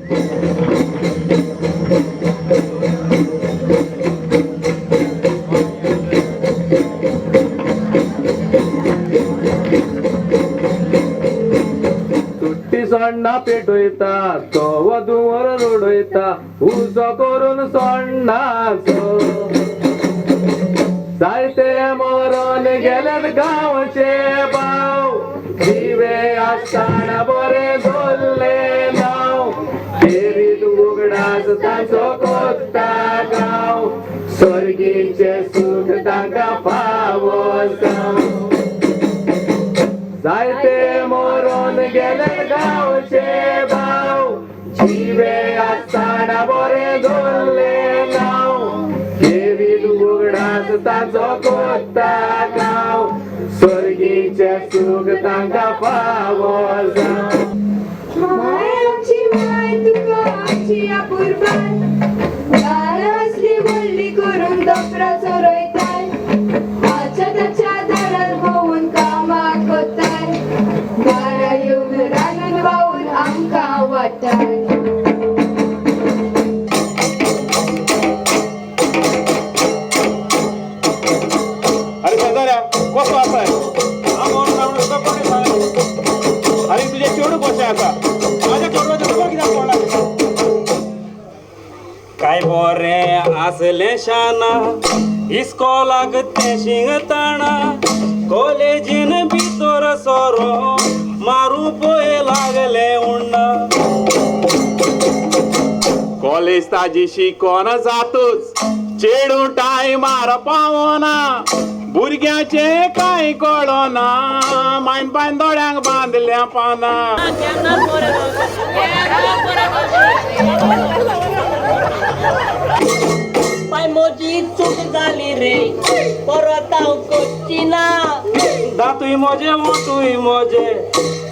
सुट्टी सोण्णां पेटयता, तो धुंवर उडयता, उजो करून सोण्णाचो. जायते मरून गेल्यात गांवचे भाव, जिवे आसतना बरे दवरले नांव. खेरीत उगडास तांचो कोत्ता गांव, सर्गीचें सूख तांकां फावो जावं. जायते मरून गेले गांवचे भाव, जिवे आसतना बरे दवरले नांव. खेरीत उगडास तांचो कोत्ता गांव, सर्गीचें सूख तांकां फावो जावं. माय आमची माय, तुका आमची अपुरबाय. दारां असली व्हडली करून दोपरां चोरयताय. हाच्या ताच्या दारार भोंवून कामां कोत्ताय. दारा येवन रांदून वावून आमकां वाडटाय. अरे शेजाऱ्या, कसो आसाय? अरे, तुजें चेडूं कशें आसा? माझ्या चेडवाचें खबर कित्याक पडला? काय बरें आसलें शाना, इस्कोलाक तें शिंगताना. कॉलेजीन भितर सोरो मारू पळय लागलें उण्णा. कॉलेज ताजी शिकोन जातूच चेडूं टायमार पावना. भुरग्याचें कांय कळना, मायन पायन दोळ्यांक बांदल्या पानां. पाय, म्हजी चूक जाली रे, परत हांव करची ना. दातूय म्हजे, ओटूय म्हजे,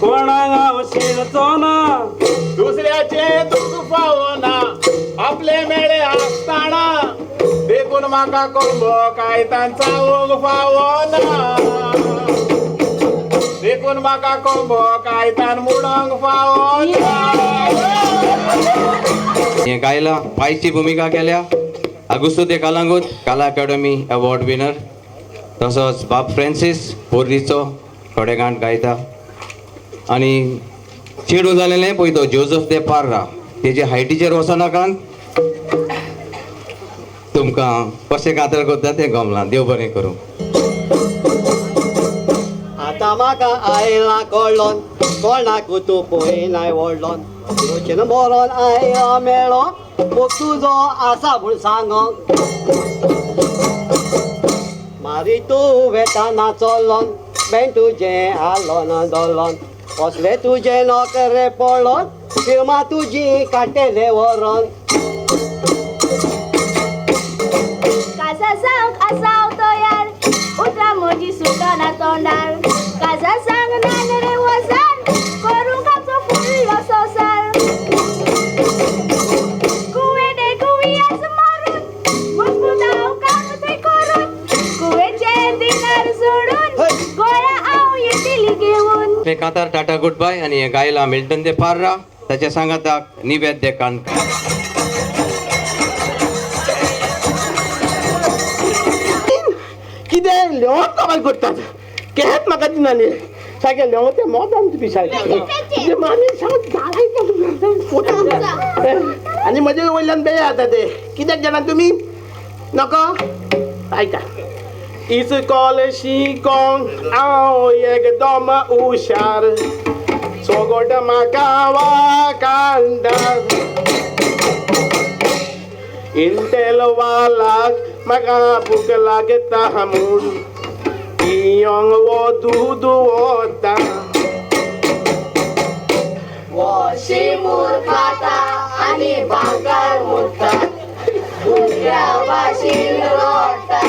कोणाक हांव शिणचो ना. दुसऱ्याचें दुख फावना, आपले मेळे आसतना. देखून म्हाका कोंबो कायतान चावूंक फावना. देखून म्हाका कोंबो कायतान म्हणूंक फावना. हें गायला, पायची भुमिका केल्या आगुस्तो दे कालांगूत, कला अकाडमी अवॉर्ड विनर. तसोच बाब फ्रांसीस पोर्रीचो थोडे गाण गायता. आनी चेडूं जालेलें पळय तो जोजफ दे पार्रा, तेजे हायटीचेर वचनाकात. तुमकां कशें कातर करता तें गमलां. देव बरें करूं. आतां म्हाका आयला कळ्ळोन, कोणाक तूं पळयनाय व्हडलोन. तुजेन बरोन आयला मेळो, मोग तुजो आसा म्हूण सांगोंक. मारी तूं वेताना चलोन, बेन तुजें आलोन धोलोन. कसले तुजें नोकरे पळोन, फिल्मां तुजी काडटेले व्हरोन. काजा सांग आसा हांव तयार, उतरां म्हजी सुटना तोंडार. काजा सांग नान रे वसान, करूंक आमचो फुडलो संवसार. कुवेडे कुवियाच मारून, मजबूत हांव काम थंय करून. कुवेचे दिनार सोडून गोंया हांव येतली घेवन. हे कांतार टाटा गुड बाय आनी हें गायला मिल्टन दे पार्रा, ताच्या सांगाताक निवेद दे कानकार. कितें लेंवत कबाल करतात, केंच म्हाका दिना न्ही. सारकें लेंवत तें मोदान तुमी सारकें तुजे मामी सांग. आनी म्हजे वयल्यान बेळ जाता ते कित्याक जाणा तुमी? नको आयका. इस्कॉल शिकोंक हांव एकदम हुशार, सोगोट म्हाका वाकांदार. इंटेल वालाक म्हाका भूक लागता म्हूण पियोंक वो दूद वता. शिमूर खाता आनी बांकार मुत्ता, भुरग्या भाशेन रडटा.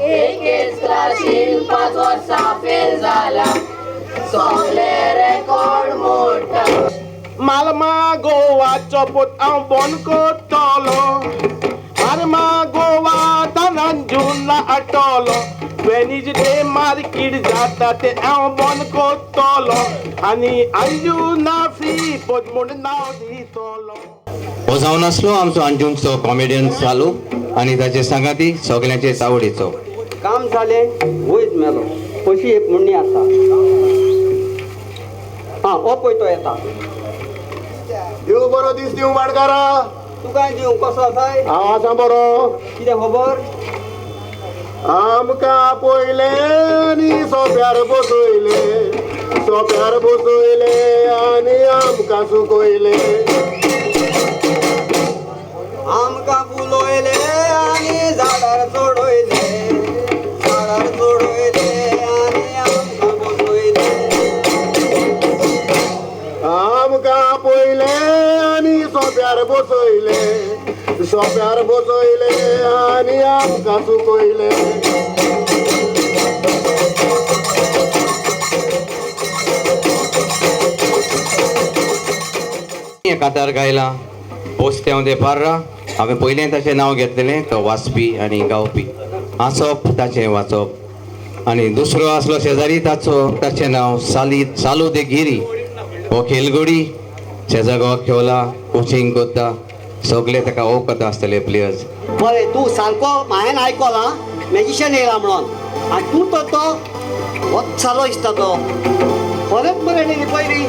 एकेच क्लासीन 5 वर्सां फेल जाला, सगळे रेकॉर्ड मोडटा. मालमा गोवाचो पोत हांव बंद करतलो. मालमा गोवा तानांजुना आटलो. वेनिज डे मार्केट जाता तें हांव बंद करतलो. आनी अंजुना फ्री. विनोद म्हूण नांव दितलो. हो जावन आसलो आमचो अंजुनचो कॉमेडियन चालू आनी ताचे सांगाती सगल्यांचे आवडीचो. काम जालें वयज मेलो अशी एक म्हणणी आसा. आं हो पळय तो येता. देव बरो दीस दिवं भाटकारा. तुका दिवं. कसो आसाय? हांव आसा बरो. कितें खबर? आमकां पयले आनी सोप्यार बसयले, सोप्यार बसयले आनी आमकां सुकयले. आमकां फुलयले आनी झाडार चडयले, झाडार चडयले आनी आमकां बसयले. आमकां पयले आनी सोप्यार बसयले, सोप्यार बसयले आनी आमकां सुकयले. कातार गायला पोस्त्यांव दे पार्रा. हांवें पयलें ताचें नांव घेतलेलें, तो वाचपी आनी गावपी, आसप ताचें वाचप. आनी दुसरो आसलो शेजारी ताचो, ताचें नांव साली सालू दे गिरी. हो खेलगडी, शेजा गांवाक खेवला, कोचिंग करता, सगळे ताका वखद आसतले प्लेयर्स. बरें तूं सारको हांवें आयकलां मॅजिशियन येयला म्हणून आनी तूं तर तो वच जालो दिसता तो खरेंच मरे न्ही पयली.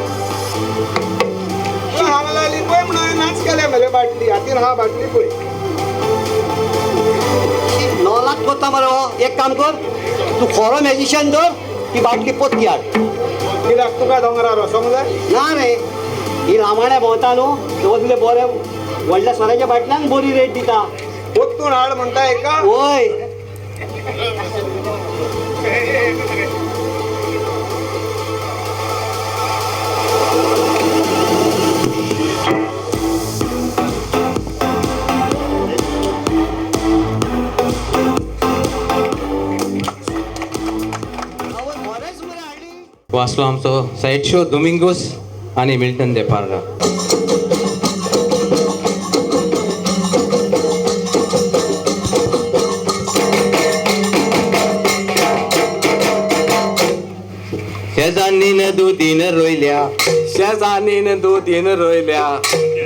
हांगा लागली पळय म्हणून नाच केले म्हजे बाटली हातीन हा बाटली पळय. 9 लाख करता मरे हो. एक काम कर, तूं खरो मॅजिशियन धर, ती बाटली पोतकी हाड. कित्याक तुका दोंगरार वचोंक जाय? ना रे, ही लामाणे भोंवता न्हू, वचले बरे व्हडल्या सोऱ्याच्या बाटल्यांक बरी रेट दिता. पोत्तून हाड म्हणटा एका? वय. हो आसलो आमचो सायड शो दोमिंगोस आनी मिल्टन दे पार्रा. शेजान्नीन दुदीन रोयल्या, शेजान्नीन दुदीन रोयल्या,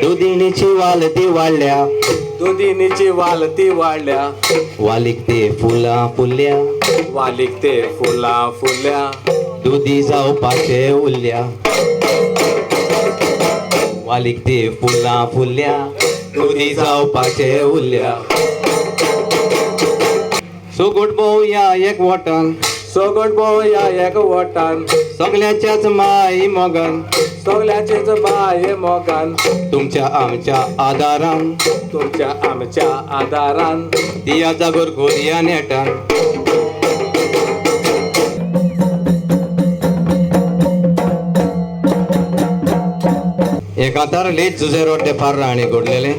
दुदिनीची वाल ती वाडल्या, दुदिनीची वाल ती वाडल्या, वालीक ते फुलां फुलल्या, वालीक ते फुलां फुलल्या, दुदी जावपाचे उरल्या, वालीक ते फुलां फुलल्या, दुदी जावपाचे उरल्या. सुगट भोवया एक वटान, सगट भोवया एक वटान, सगळ्याच्याच माय मोगान, सगळ्याचेच माय मोगान, तुमच्या आमच्या आदारान, तुमच्या आमच्या आदारान, दिया जागोर गोरया नेटान. एकांतार लेट जुझे रोड दे पार्रा हाणें घडलेलें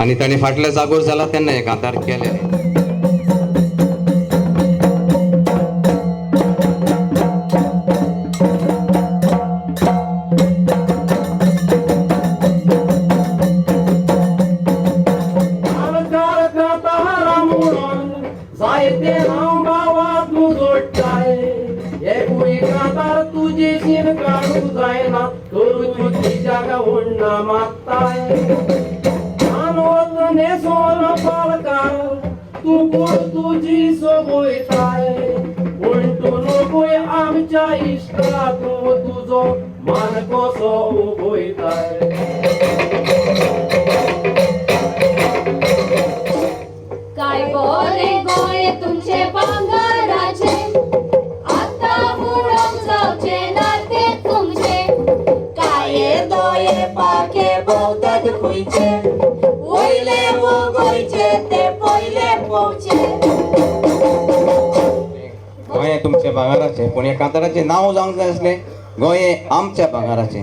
आनी ताणें फाटले जागोर जाला तेन्ना एकांतार केलेलें. काय बोरे गोय तुमचे भांगराचे, आतां उडोवंक जावचे ना ते तुमचे. काये दोये पाखे भोंवतात खंयचे, वयले गोंयचे ते पयले पोवचे. गोंय तुमच्या भांगराचें, पूण ह्या कांताराचें नांव जावंक जाय आसलें गोंय आमच्या भांगराचें.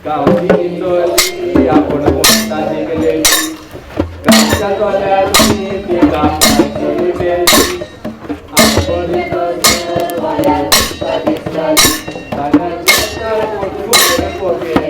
गांवची चली आपूण म्हणटा जिखलेली, गांवच्या चल्याची ती गांवची बेली, आपूण मोजे.